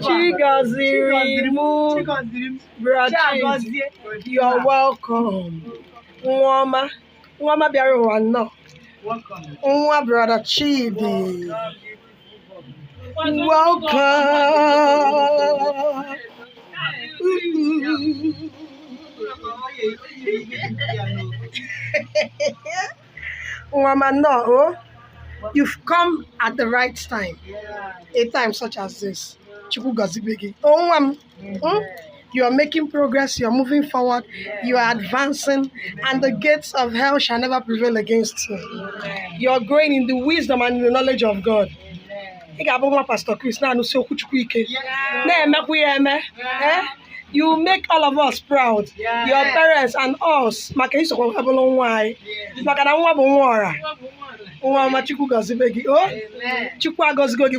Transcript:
Chigoziri mụ. Brachidi, you're welcome. Nwa ọma, nwa ọma bịara ụwa nnọọ. Nwa Brother Chidi. Welcome. Ooh. Nwa ọma nnọọ o. You've come at the right time. A time such as this. Chukwu gọzibe gị. O nwa m. You are making progress, you are moving forward, you are advancing, and the gates of hell shall never prevail against you. You are growing in the wisdom and in the knowledge of God. Ị ga-abụ nwa Pastor Chris na-anụsi okwu Chukwu ike, na-emekwa ya eme. Eh? You make all of us proud, your parents and us, maka isokwa bụrụ nwa anyị. Maka na nwa bụ nwa ọra. Nwa ọma, Chukwu gọzibe gị. O Chukwu agọzigo gị.